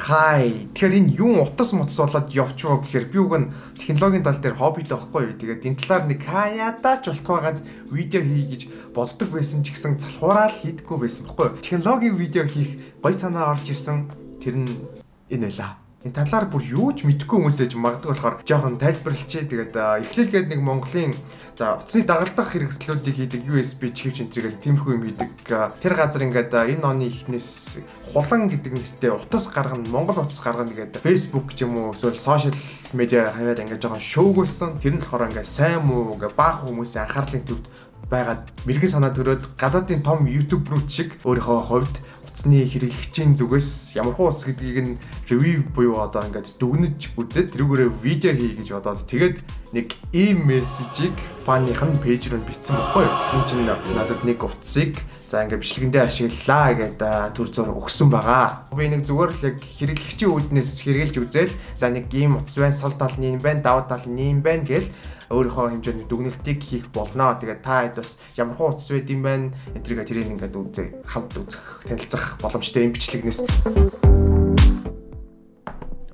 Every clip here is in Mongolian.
Хай. Тэгэхээр энэ юун утас мутас болоод явчихваа гэхээр би уг нь технологийн тал дээр хоббитэй байхгүй юу. Тэгээд энэ талаар нэг хаяадаа ч болтугай ганц видео хий гэж боддог байсан ч гэсэн залхуураа л хийдэггүй байсан байхгүй юу. Технологийн видео хийх гой санаа орж ирсэн. Тэр нь энэ байлаа. Энэ талаар бүр юу ч мэдэхгүй хүмүүс ээж магадгүй болохоор жоохон тайлбарлчихъя. Тэгээд эхлэл гээд нэг Монголын за утасны дагалдах хэрэгслүүдийг хийдэг USB чивч энтриг тиймэрхүү юм хийдэг. Тэр газар ингээд энэ оны эхнээс хулан гэдэг нэртэй утас гаргана, Монгол утас гаргана гэдэг Facebook ч юм уу эсвэл сошиал медиа хаваар ингээд жоохон шүүгүүлсэн. Тэр нь болохоор ингээд сайн муу ингээд баах хүмүүсийн анхаарлын төвд байгаад мэрэгэн санаа төрөөд гадаадын том YouTuber-ууд шиг өөрийнхөө хувьд утасны хэрэглэгчийн зүгээс ямар хуу утас гэдгийг нь review буюу одоо ингээд дүгнэж үзээд тэрүүгээрээ видео хий гэж бодоод тэгээд нэг ийм мессежийг фаных нь пэйж рүү бичсэн байхгүй юу. Тэгсэн чинь надад нэг утсыг за ингээд бичлэгэндээ ашиглалаа гэдэг төр зур өгсөн байгаа. Би нэг зүгээр л яг хэрэглэгчийн үүднээс хэрэглэж үзээл за нэг ийм утас байна, сул тал нь юм байна, давуу тал нь юм байна гэл өөрийнхөө хэмжээний дүгнэлтийг хийх болно. Тэгээд та хэд бас ямар хуу утас байд юм байна. Энтриг тэрийг ингээд үзээ хамт үзэх, танилцах боломжтой юм бичлэгнээс.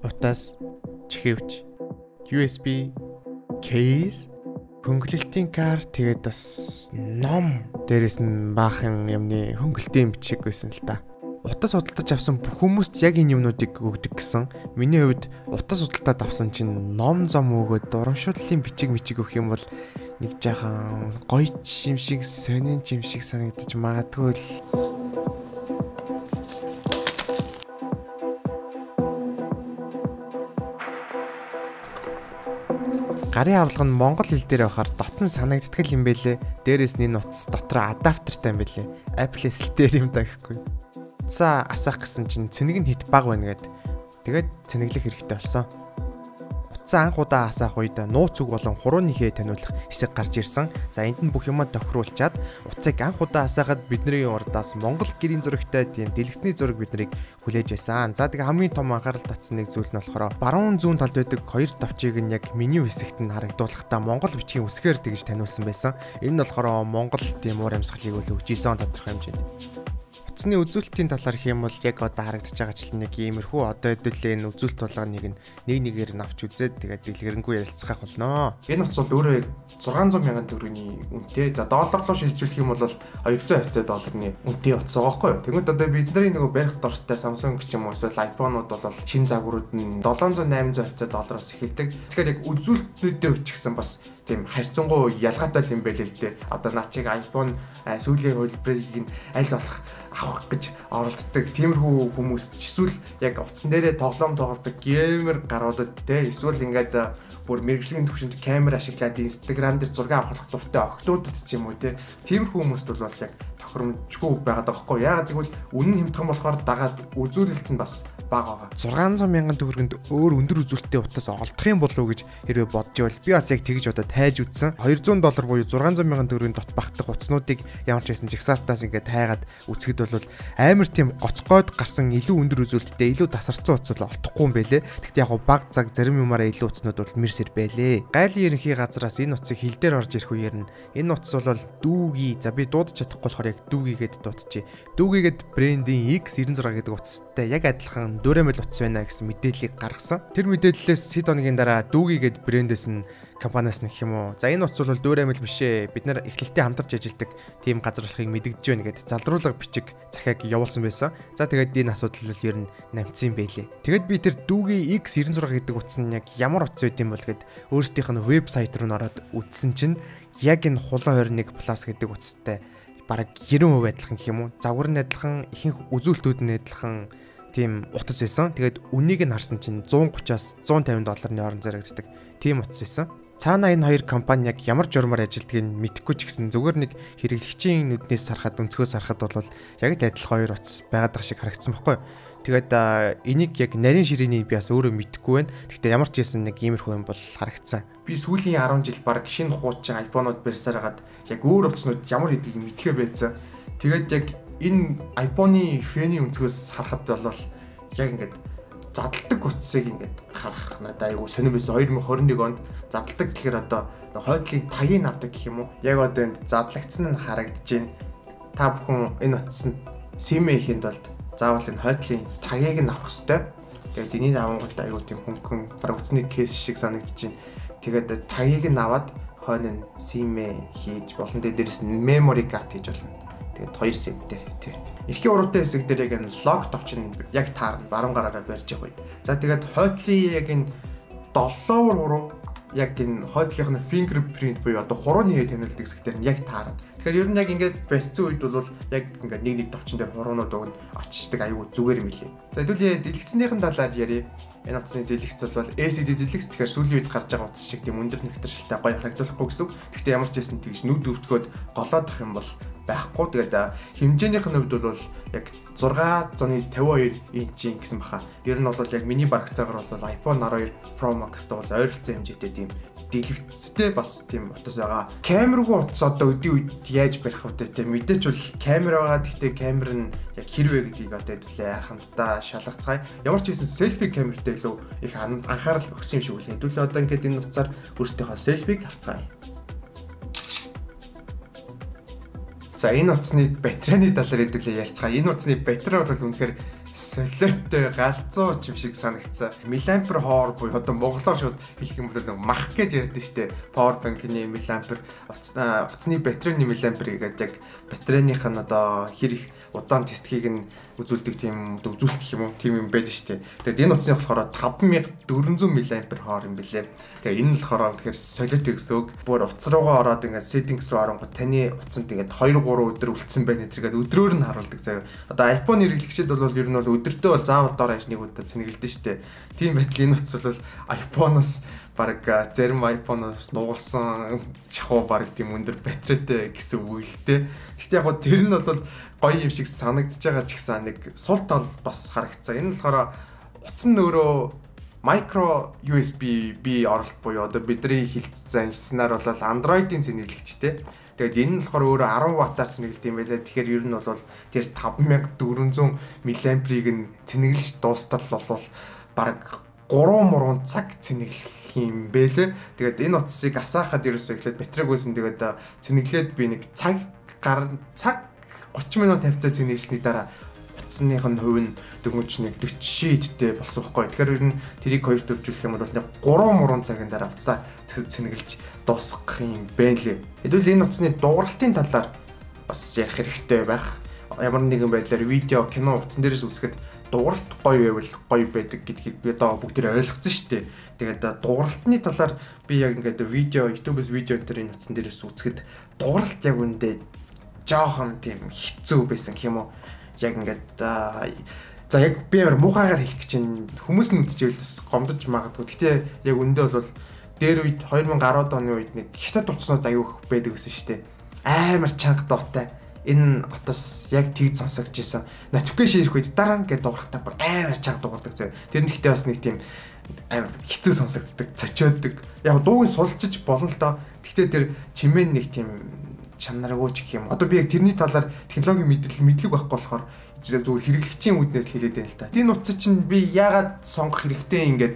Утас, чихэвч, USB, case, хөнгөлөлтийн кар, тэгээд бас ном, дээрэс нь баахан юмны хөнгөлтийн бичиг байсан л та. Утас худалдаж авсан бүх хүмүүст яг энэ юмнуудыг өгдөг гэсэн. Миний хувьд утас худалдаад авсан чинь ном зам өгөөд урамшууллын бичиг мичиг өгөх юм бол нэг жаахан гоё юм шиг, сонин юм шиг санагдаж магадгүй л. Гарын авлага нь монгол хэл дээр байхаар дотн санагддаг юм бэлээ. Дээрээс нь энэ утас дотроо адаптертай юм бэлээ. Apple эсэл дээр юм даа гэхгүй. За асаах гэсэн чинь цэнэг нь хит баг байна гэд. Тэгээд цэнэглэх хэрэгтэй болсон. Утсаа анх удаа асаах үед нууц үг болон хурууныхээ таниулах хэсэг гарч ирсэн. За энд нь бүх юмаа тохируулчаад утсыг анх удаа асаахад бидний урдаас Монгол гэрийн зурагтай тийм дэлгэцний зураг биднийг хүлээж байсан. За тэгээ хамгийн том анхаарал татсан нэг зүйл нь болохоор баруун зүүн талд байдаг хоёр товчийг нь яг меню хэсэгт нь харагдуулахдаа Монгол бичгийн үсгээр тэгж таниулсан байсан. Энэ нь болохоор Монгол тийм уур амьсгалыг үл өгч исэн тодорхой хэмжээнд. Утасны үзүүлэлтийн талаар гэх юм бол яг одоо харагдаж байгаа чил нэг иймэрхүү одоо хэдүүлээ энэ үзүүлэлт болгоныг нэг нэгээр нь авч үзээд тэгээд дэлгэрэнгүй ярилцах болно. Энэ утас бол өөрөө яг 600 мянган төгрөгийн үнэтэй. За доллар руу шилжүүлэх юм бол 250 долларны үнэтэй утас байгаа байхгүй юу. Тэгмэд одоо бидний нөгөө барих дортой Samsung ч юм уу эсвэл iPhone-ууд бол шинэ загварууд нь 700 850 доллароос эхэлдэг. Тэгэхээр яг үзүүлэлтнүүдээ өчгсөн бас тийм харьцангуй ялгаатай юм байл л дээ. Одоо наа чиг iPhone сүүлийн хувилбарыг нь аль болох авах гэж оролддог тиймэрхүү хүмүүст эсвэл яг утсан дээрээ тоглоом тоглодог геймер гаруудад те эсвэл ингээд бүр мэрэгжлийн түвшинд камер ашиглаад Instagram дээр зураг авах дуртай охтуудад ч юм уу те тиймэрхүү хүмүүст бол яг тохиромжгүй байгаад байгаа хгүй. Яагаад гэвэл үнэн хямдхан болохоор дагаад үзүүлэлт нь бас бага байгаа. 600 мянган төгрөгөнд өөр өндөр үзүүлэлттэй утас олдох юм болов уу гэж хэрвээ бодож байвал би бас яг тэгж одоо тайж үзсэн. 200 доллар буюу 600 мянган төгрөгийн дот багтах утаснуудыг ямар ч байсан жагсаалтаас ингээд тайгаад үзэхэд бол амар тийм гоцгойд гарсан илүү өндөр үзүүлэлттэй илүү тасарсан утас бол олдохгүй юм бэлээ. Гэхдээ яг баг цаг зарим юмараа илүү утаснууд бол мэрсэр бэлээ. Гайлын ерөнхий газраас энэ утсыг хил дээр орж ирэх үеэр нь энэ утас бол дүүги. За би дуудаж чадахгүй болохоор яг дүүгийгээд дуудчихъя. Дүүгийгээд брендийн X96 гэдэг утастай яг адилхан дөрөмөл утас байна гэсэн мэдээллийг гаргасан. Тэр мэдээллээс хэд хоногийн дараа дүүгийгээд брендээс нь компаниас нь гэх юм уу. За энэ утас бол дөрөмөл биш ээ. Бид нар эхлэлтэй хамтарч ажилладаг тийм газар болохыг мэдэгдэж байна гэд залруулга бичиг захиаг явуулсан байсан. За тэгээд энэ асуудал бол ер нь намцсан байлээ. Тэгээд би тэр дүүгийн X96 гэдэг утас нь яг ямар утас байд юм бол гэд өөрсдийнх нь вебсайт руу н ороод үзсэн чинь яг энэ хулан 21 Plus гэдэг утастай бараг 90% адилхан гэх юм уу. Загвар нь адилхан, ихэнх үзүүлэлтүүд нь адилхан тийм утас байсан. Тэгээд үнийг нь харсан чинь 130-аас 150 долларны хооронд зарагддаг тийм утас байсан. Цаана энэ хоёр компани яг ямар журмаар ажилладгийг мэдэхгүй ч гэсэн зүгээр нэг хэрэглэгчийн нүднээс харахад өнцгөөс харахад бол яг л адилхан хоёр утас байгаад байгаа шиг харагдсан байхгүй юу. Тэгээд энийг яг нарийн ширээний би бас өөрөө мэдэхгүй байна. Гэхдээ ямар ч байсан нэг иймэрхүү юм бол харагдсан. Би сүүлийн 10 жил баг шинэ хуучин iPhone-ууд барьсаар хагаад яг өөр утаснууд ямар хэдийг мэдхээ байсан. Тэгээд яг энэ iPhone-ы фэний өнцгөөс харахад бол яг ингээд задалдаг утсыг ингээд харах надад айгуу сонирн байсан. 2021 онд задалдаг гэхээр одоо хойдлын тагийг авдаг гэх юм уу? Яг одоо энд задлагдсан нь харагдаж байна. Та бүхэн энэ утсанд SIM хийхэд бол заавал энэ хойдлын тагийг нь авах ёстой. Тэгээд энийг авангууд айгүй тийм хөнгөн бараг утасны case шиг санагдчихэв. Тэгээд тагийг нь аваад хойно нь SIM хийж болно. Тэгээд дээрэс нь memory card хийж болно. Тэгээд 2 SIM дээр тий. Эрхийн уруутай хэсэг дээр яг энэ lock товч нь яг таарна. Баруун гараараа барьж явах үед. За тэгээд хойдлын яг энэ 7 хуруу яг энэ хойдлынх нь fingerprint буюу одоо хурууны хээ танилдаг хэсэг дээр нь яг таарна. Тэгэхээр ер нь яг ингээд барьцсан үед бол яг ингээд нэг нэг товчон дээр хуруунууд уг нь очиждаг аюу зүгээр юм лээ. За хэдүүлээ дэлгэцнийхэн талаар ярья. Энэ утасны дэлгэц бол LCD дэлгэц. Тэгэхээр сүүлийн үед гарч байгаа утас шиг тийм өндөр нэгтршилтэй гоё харагдуулахгүй гэсэн. Гэхдээ ямар ч байсан тэгж нүд өвдгөөд голоодох юм бол байхгүй. Тэгээд хэмжээнийх нь хувьд бол яг 6.52 инчийн гэсэн баха. Ер нь бол яг миний барагцаагаар бол iPhone 12 Pro Max-тай бол ойролцоо хэмжээтэй тийм дэлгэцтэй бас тийм утас байгаа. Камергүй утас одоо өдийн үед яаж барих вэ те? Мэдээч бол камер байгаа. Гэхдээ камер нь яг хэрвээ гэдгийг одоо хэдүүлээ хамтдаа шалгацгаая. Ямар ч байсан селфи камертай илүү их анхаарал өгсөн юм шиг үлээ. Хэдүүлээ одоо ингээд энэ утсаар өөрсдийнхөө селфиг авцгаая. За энэ утасны батарейны талаар хэдүүлээ ярьцгаая. Энэ утасны батарей бол үнэхээр солиоттой галзуу юм шиг санагдсан. Милиампер хоор буюу одоо монголоор шууд хэлэх юм бол нэг мах гэж ярьдэн штэ. Power bank-ны милиампер, утасны батарейны милиампер гэдэг яг батарейных нь одоо хэр их удаан тестхийг нь үзүүлдэг тийм үзүүлэх юм уу? Тийм юм байдаг штэ. Тэгээд энэ утасны болохоор 5400 милиампер хоор юм билээ. Тэгээд энэ нь болохоор тэгэхээр солиот гэсэн үг. Бүр утас руугаа ороод ингээд settings руу оронгууд таны утсанд ингээд 2 3 өдөр үлдсэн байх нэтэргээд өдрөөр нь харуулдаг заяа. Одоо iPhone хэрэглэгчид бол ер нь бол өдөртөө бол заавал дор хаяж нэг удаа цэнгэлдэн штэ. Тийм байтал энэ утас бол iPhone-оос бараг зарим iPhone-оос нугалсан чахуу бараг тийм өндөр батарейтай гэсэн үг л дээ. Гэхдээ яг гоо тэр нь бол гоё юм шиг санагдаж байгаа ч гэсэн нэг сул тал бас харагдсан. Энэ нь болохоор утас нь өөрөө micro USB B оролт буюу одоо бидний хэлж заншсанаар бол Android-ийн цэнэглэгчтэй. Тэгээд энэ нь болохоор өөрөө 10 ваттаар цэнэглэдэг юм байлаа. Тэгэхээр ер нь бол тэр 5400 милиамперийг нь цэнэглэж дуустал бол бараг 3 цаг цэнэглэх юм бэлээ. Тэгээд энэ утсыг асаахад ерөөсөө эхлээд батарейг үүсэн. Тэгээд цэнэглээд би нэг цаг 30 минут хавцаа цэнэглэсний дараа утасных нь хувь нь дөнгөж нэг 40 идтэй болсон байхгүй. Тэгэхээр ер нь тэрийг хоёр төвжүүлэх юм бол нэг 3 цагийн дараа утсаа цэнэглэж дуусгах юм бэ лээ. Хэдүүл энэ утасны дууралтын талаар бас ярих хэрэгтэй байх. Ямар нэгэн байдлаар видео, кино утсан дээрээс үзэхэд дууралт гоё байвал гоё байдаг гэдгийг би одоо бүгд ойлгоцсон шүү дээ. Тэгээд дууралтны талаар би яг ингээд видео, YouTube-с видео энэ төр энэ утсан дээрээс үзэхэд дууралт яг үндэ жоохон тийм хэцүү байсан гэх юм уу. Яг ингээд за яг би амар муухайгаар хэлэх гэж байна. Хүмүүс нь үзчихвэл бас гомдож магадгүй. Гэхдээ яг үндэ бол дээр үед 2010 оны үед нэг хятад утаснууд аюух байдаг гэсэн шүү дээ. Амар чанга дуутай. Энэ утас яг тэгж сонсогдож исэн. Notification ирэх үед дараа нь гээд дуурахтаа бүр амар чанга дуурдаг зөө. Тэр нь гэхдээ бас нэг тийм амар хэцүү сонсогддог, цочоодог. Яг дууг нь сулчиж болно л доо. Гэхдээ тэр чимээ нэг тийм чанаргүй ч гэх юм. Одоо би яг тэрний талаар технологийн мэдлэг байхгүй болохоор зүгээр хэрэглэгчийн үүднээс л хэлээд байна л та. Энэ утас чинь би яагаад сонгох хэрэгтэй ингээд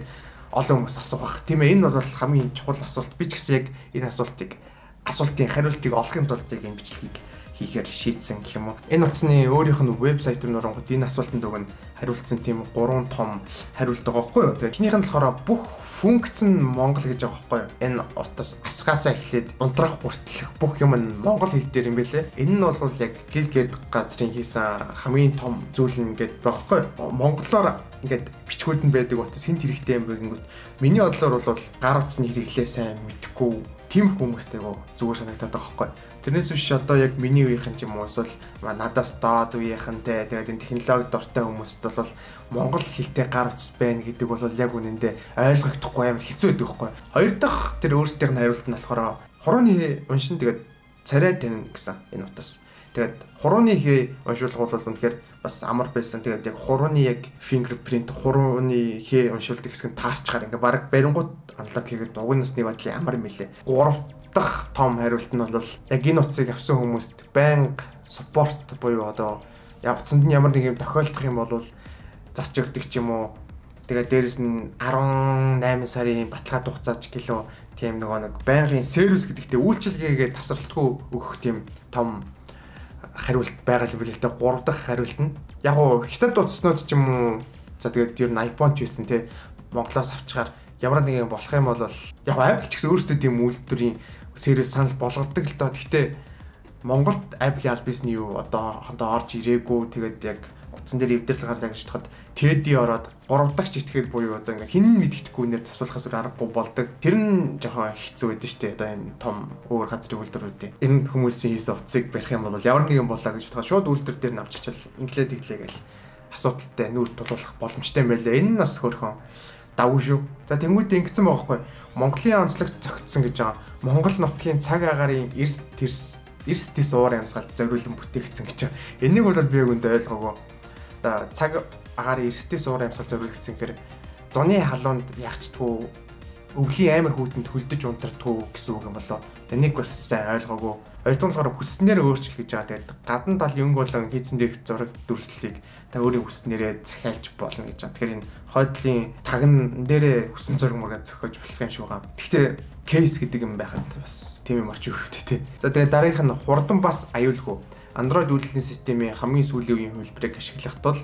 олон хүмүүс асуух бах. Тийм ээ, энэ бол хамгийн чухал асуулт. Би ч гэсэн яг энэ асуултын хариултыг олохын тулд яг энэ бичлэгийг хийхээр шийдсэн гэх юм уу. Энэ утасны өөрийнх нь вебсайт руу оронгод энэ асуултанд өгөн хариултсан тийм 3 том хариулт байгаа байхгүй юу. Тэгээд эхнийх нь болохоор бүх функц нь монгол гэж байгаа байхгүй юу. Энэ утас асгаасаа эхлээд унтрах хүртэлх бүх юм нь монгол хэл дээр юм бэлээ. Энэ нь бол яг Lilged газрын хийсэн хамгийн том зүйл нь гээд байгаа байхгүй юу. Монголоор ингээд бичгүүд нь байдаг утас хинт хэрэгтэй юм бэ гингүүт миний бодлоор бол гар утасны хэрэглээ сайн мэдэхгүй тийм хүмүүстэй зүгээр санагдаад байгаа байхгүй. Тэрнээс биш одоо яг миний үеийнхэн ч юм уу эсвэл надаас доод үеийнхэн те тэгээд энэ технологи дуртай хүмүүст бол монгол хэлтэй гар утас байна гэдэг бол яг үнэндээ ойлгохдохгүй амар хэцүү байдаг байхгүй. Хоёр дахь тэр өөрсдийнх нь хариулт нь болохоор хурууны уншин тэгээд царай танина гэсэн энэ утас. Тэгээд хурууны хээ уншуулга бол үнэхээр бас амар байсан. Тэгээд яг хурууны яг fingerprint хурууны хээ уншуулдаг хэсэг нь таарчгаар ингээ баг барингууд unlock хийгээд уг нь бас нэг бодлын амар юм билээ. Гурав дахь том хариулт нь бол яг энэ утсыг авсан хүмүүст байнга support буюу одоо утсанд нь ямар нэг юм тохиолдох юм бол засч өгдөг ч юм уу. Тэгээд дээрэс нь 18 сарын баталгаа хугацаач гэлөө тийм нөгөө нэг байнгын сервис гэдэгтээ үйлчилгээгээ тасралтгүй өгөх тийм том хариулт байгаа юм билээ л дээ. Гурав дахь хариулт нь яг уу хятад утаснууд ч юм уу За тэгээд ер нь iPhone ч байсан те Монголоос авчгаар ямар нэгэн болох юм бол яг Apple ч гэсэн өөрсдөө тийм үйлдвэрийн сервис санал болгодог л доо. Гэхдээ Монголд Apple-ийн аль биесний юу одоохондоо орж ирээгүй. Тэгээд яг утсан дээр эвдрэл гарлаа гэж бодоход TED ороод 3 дахь итгэхэд буюу одоо ингээ хин мэддэхгүй нэр засуулахаас өөр аргагүй болдог. Тэр нь жоохон хэцүү байдаг шүү дээ. Одоо энэ том өөр газрын үйлдвэрүүдийн энэ хүмүүсийн хийсэн утсыг барих юм бол ямар нэгэн болоо гэж бодоход шууд үйлдвэр дээр нь авчичвал инглээ тэглээ гэл асуудалтай нүүр тулуулах боломжтой юм байлаа. Энэ нь бас хөөрхөн давгүй шүү. За тэнгуүтээ ингэсэн байгаа хгүй. Монголын онцлогт зөгцсөн гэж байгаа. Монгол нутгийн цаг агаарын эрс тэрс эрс тэс уур амьсгалд зориулан бүтээгдсэн гэж байгаа. Энийг бол би яг үндэ ойлгоогүй. Одоо цаг агаарын эрс тэс уур амьсгал зориулагдсан гэхээр зуны халуунд ягчдгүй өвлийн амар хүүтэнд хөлдөж унтардгүй гэсэн үг юм болоо. Энийг бас сайн ойлгоогүй. Хоёр дахь нь болохоор хүснээр өөрчлөх гэж байгаа. Тэгээд гадна талын өнгө болон хийцэн дээрх зураг дүрслэлийг та өөрийн хүснээрээ захиалж болно гэж байгаа. Тэгэхээр энэ хойдлын тагн дээрээ хүссэн зураг мургаа зохиож болох юм шиг байгаа. Гэхдээ кейс гэдэг юм байхад бас тийм юм орч өгөхтэй тий. За тэгээд дараагийнх нь хурдан бас аюулгүй. Android үйлдвэрлэлийн системийн хамгийн сүүлийн үеийн хувилбарыг ашиглах тул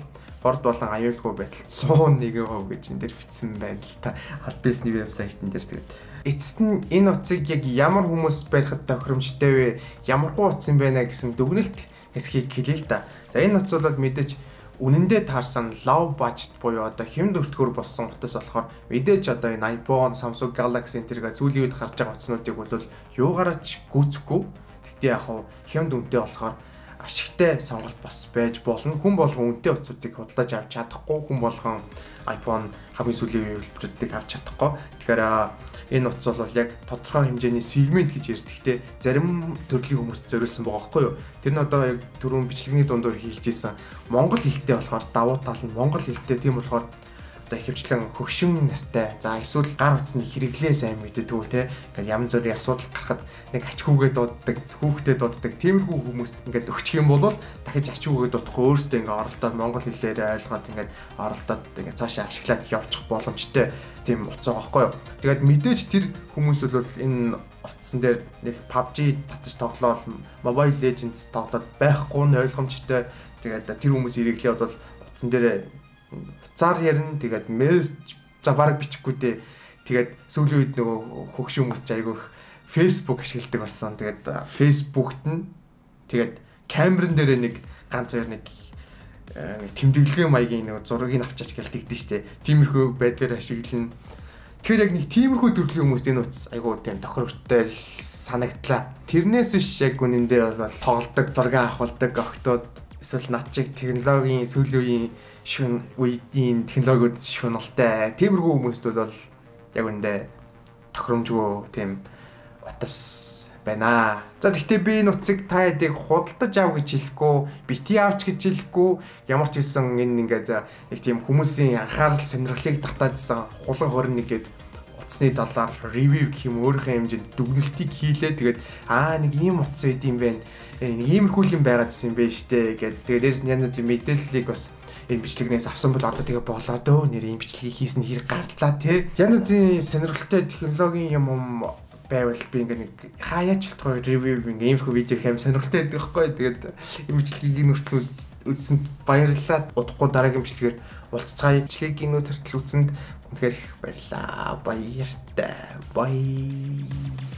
хурд болон аюулгүй байдал 101% гэж энэ дээр бичсэн байна л та. Аль биесний вебсайтн дээр тэгээд эцэст нь энэ утсыг яг ямар хүмүүс барихад тохиромжтой вэ? Ямар хуу утас юм байна гэсэн дүгнэлт хэсгийг хэлье л да. За энэ утас бол мэдээж үнэндээ таарсан low budget буюу одоо хямд өртгөр болсон утас болохоор мэдээж одоо энэ iPhone, Samsung Galaxy энэ тэргээ сүүлийн үед гарч байгаа утаснуудыг бол юугаараа ч гүйцэхгүй. Тэгтээ яг хуу хямд үнэтэй болохоор ашигтай сонголт бас байж болно. Хүн болгон үнэтэй утсуудыг худалдаж авч чадахгүй, хүн болгон iPhone хамгийн сүүлийн үеийн хувилбаруудыг авч чадахгүй. Тэгэхээр энэ утас бол яг тодорхой хэмжээний сегмент гэж ярьдагтэй зарим төрлийн хүмүүст зориулсан байгаа байхгүй юу? Тэр нь одоо яг түрүүн бичлэгний дундуур хэлж исэн монгол хэлтэй болохоор давуу тал нь монгол хэлтэй, тийм болохоор одоо ихэвчлэн хөгшин настай, за эсвэл гар утасны хэрэглээ сайн мэддэггүй те, ингээд янз бүрийн асуудал гарахад нэг ач хүүгээ дууддаг, хүүхдээ дууддаг, тиймэрхүү хүмүүст ингээд өгчих юм бол дахиж ач хүүгээ дуудахгүй өөртөө ингээд оролдоод монгол хэлээрээ ойлгоод ингээд оролдоод ингээд цаашаа ашиглаад явчих боломжтой тийм утас байгаа байхгүй юу. Тэгээд мэдээж тэр хүмүүс бол энэ утсан дээр нэг PUBG татаж тоглоод, Mobile Legends тоглоод байхгүй нь ойлгомжтой. Тэгээд тэр хүмүүс хэрэглээ бол утсан дээр утсаар ярина, тэгээд мессеж за бараг бичихгүй дээ. Тэгээд сүүлийн үед нөгөө хөгшин хүмүүс ч айгүй их Facebook ашигладаг болсон. Тэгээд Facebook-т нь тэгээд камерын дээр нэг ганц хоёр нэг тэмдэглэгээ маягийн нөгөө зургийг авчаач гэж тэгдэж штэ. Тиймэрхүү байдлаар ашиглана. Тэгэхээр яг нэг тиймэрхүү төрлийн хүмүүст энэ утас айгүй тийм тохиромжтой санагдлаа. Тэрнээс биш яг үнэндээ бол тоглодог, зураг авахулдаг октод эсвэл над чиг технологийн сүүлийн үеийн шүн үеийн технологиуд шуналтай тиймэрхүү хүмүүст бол яг үндэ тохиромжгүй тийм утас байна. За тэгтээ би энэ утсыг та хэдийг худалдаж ав гэж хэлэхгүй, бити авч гэж хэлэхгүй, ямар ч хэлсэн энэ ингээд нэг тийм хүмүүсийн анхаарал сонирхлыг татаадсан хулган 21 гээд утасны талаар ревю гэх юм өөрийнхөө хэмжээнд дүгнэлтийг хийлээ. Тэгээд нэг ийм утас байд юм байна. Нэг иймэрхүү юм байгаадсэн юм байна штэ гээд тэгээд дээрс нь янз бүрийн мэдээллийг бас энэ бичлэгнээс авсан бол одоо тэгээ болоод өө нэр ийм бичлэгийг хийсэн хэрэг гарлаа тий. Янз бүрийн сонирхолтой технологийн юм байвал би ингээ нэг хаяач болохгүй ревю ингээ иймэрхүү видео хийм сонирхолтой байдаг байхгүй. Тэгээд энэ бичлэгийг нүртэл үзсэнд баярлалаа. Удахгүй дараагийн бичлэгээр уулзцгаая. Бичлэгийг нүртэл үзсэнд үнэхээр их баярлалаа. Баяртай. Bye.